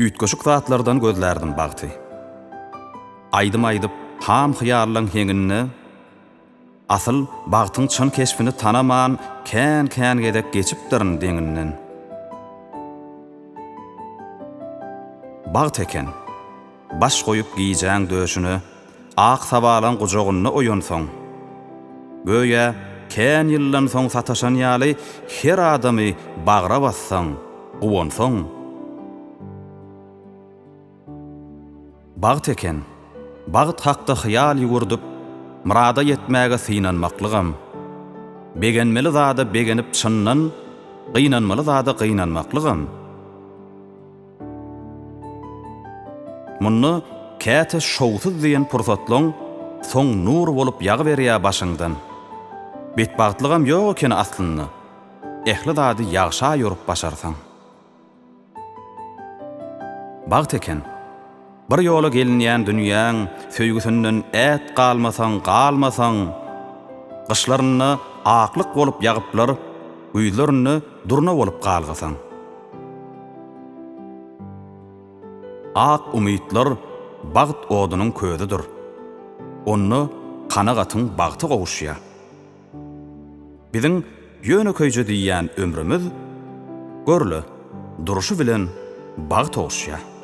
Üýtgeşik zatlardan gözlärdim bagty. Aýdym aýdyp, ham-hyýallaň heňinde, Asyl, bagtyň çyn keşbini tanaman, Kän-kän gezek geçipdirin deňinden. Bagt eken. Baş goýup gijäň döşüne, Ak sabalaň gujagynda oýansaň. Göýä, kän ýyldan soň sataşan ýaly Her adamy bagra bassaň, guwansaň. Bagt eken. Bagt hakda hyýal ýüwürdip, Myrada ýetmäge synanmaklygam. Begenmeli zada begenip çyndan, Gynanmaly zada gynanmaklygam. Munda käte şowsuz diýen pursatlaň soň nur bolup ýagyberýär başyňdan. Betbagtlygam ýok ekeni aslynda, ähli zady ýagşa ýorup başarsaň. Bagt eken. Bir ýola gelinýän dünýäň söýgüsinden ät galmasaň, galmasaň, gyşlarynda aklyk bolup ýagyplar, güýzlerinde durna bolup galgasaň. Ak umytlar bagt odunyň közüdir. Onda kanagatyň bagty gowuşýar. Biziň ýönekeýje diýýän ömrümiz, gör-le, durşy bilen bagt oguşýar.